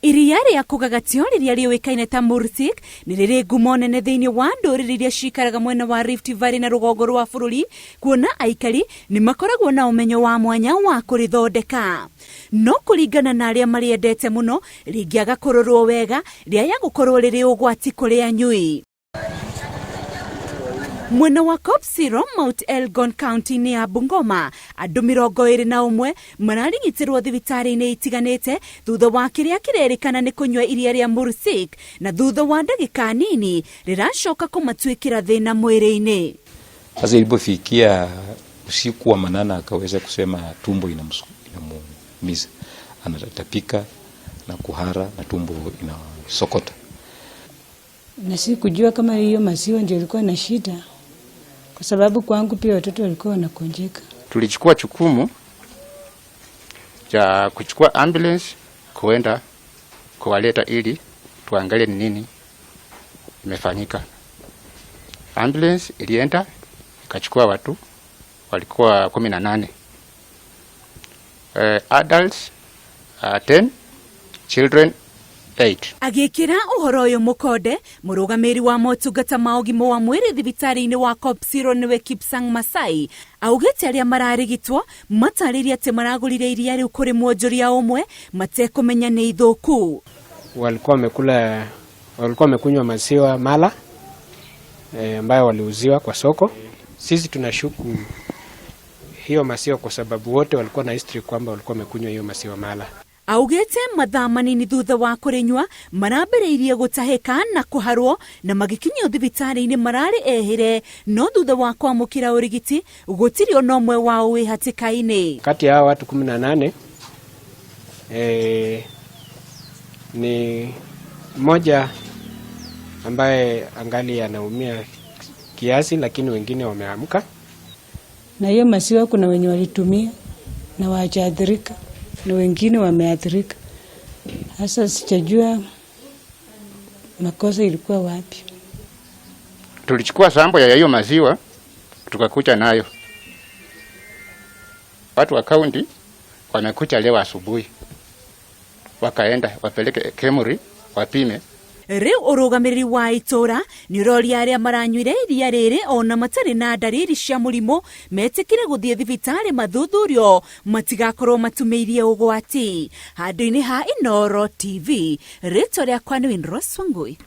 Iria rĩa kũgagatio rĩrĩa rĩũĩkaine ta Mursik nĩ rĩrĩ ngumo nene thĩinĩ wa ndũrĩrĩ iria cikaraga mwena wa Rift Valley na rũgongo rwa bũrũri, kuona aikari nĩ makoragwo na ũmenyo wa mwanya wa kũrĩthondeka. No kũringana na arĩa marĩendete mũno, rĩngĩaga kũrorwo wega, rĩaya gũkorwo rĩrĩ ũgwati kũrĩ anyui. Mwena wa Kopsiro, Mount Elgon kaunti-inĩ ya Bungoma, andũ 21 mararigitĩrwo thibitarĩ-inĩ itiganĩte thutha wa kĩrĩa kĩrerĩkana nĩ kũnyua iria rĩa Mursik na thutha wa ndagĩka nini rĩracoka kũmatuĩkĩra thĩna mwĩrĩ-inĩ. Sasa ilipofikia usiku wa manane akaweza kusema tumbo inamuumiza, anatapika na kuhara na tumbo inasokota. Na sikujua kama hiyo maziwa ndio ilikuwa na shida, kwa sababu kwangu pia watoto walikuwa wanagonjeka. Tulichukua jukumu cha kuchukua ambulance kuenda kuwaleta ili tuangalie ni nini imefanyika. Ambulance ilienda ikachukua watu walikuwa 18. Adults 10, children 8. Agĩkĩra ũhoro ũyũ mũkonde, mũrũgamĩrĩri wa motungata ma ũgima wa mwĩrĩ thibitarĩ-inĩ wa Kopsiro nĩwe Kipsang Masai augĩte arĩa mararigitwo matarĩrie atĩ maragũrire iria rĩu kũrĩ mwonjoria ũmwe matekũmenya nĩ ithũku. Walikuwa wamekula, walikuwa wamekunywa maziwa mala ambayo waliuziwa kwa soko. Sisi tunashuku hiyo maziwa kwa sababu wote walikuwa na history kwamba walikuwa wamekunywa hiyo maziwa mala. Augĩte mathaa manini thutha wa kũrĩnyua marambĩrĩirie gũtahĩka na kũharwo na magĩkinyio thibitarĩ-inĩ mararĩ ehĩre, no thutha wa kwamũkĩra ũrigiti gũtirĩ ona ũmwe wao wĩ hatĩka-inĩ. Kati ya hao watu 18, ni mmoja ambaye angali anaumia kiasi, lakini wengine wameamka. Na hiyo maziwa kuna wenye walitumia na hawajaathirika na wengine wameathirika. Sasa sijajua makosa ilikuwa wapi. Tulichukua sample ya hiyo maziwa tukakuja nayo. Watu wa kaunti wamekuja leo asubuhi, wakaenda wapeleke KEMRI wapime. Rĩu ũrũgamĩrĩri wa itũra nĩ ũroria arĩa maranyuire iria rĩrĩ ona matarĩ na ndariri cia mũrimũ metĩkĩre gũthiĩ thibitarĩ mathuthurio matigakorwo matumĩirie ũgwati. Handũ-inĩ ha Inooro TV, rĩtwa rĩakwa nĩ Winrose Wangui.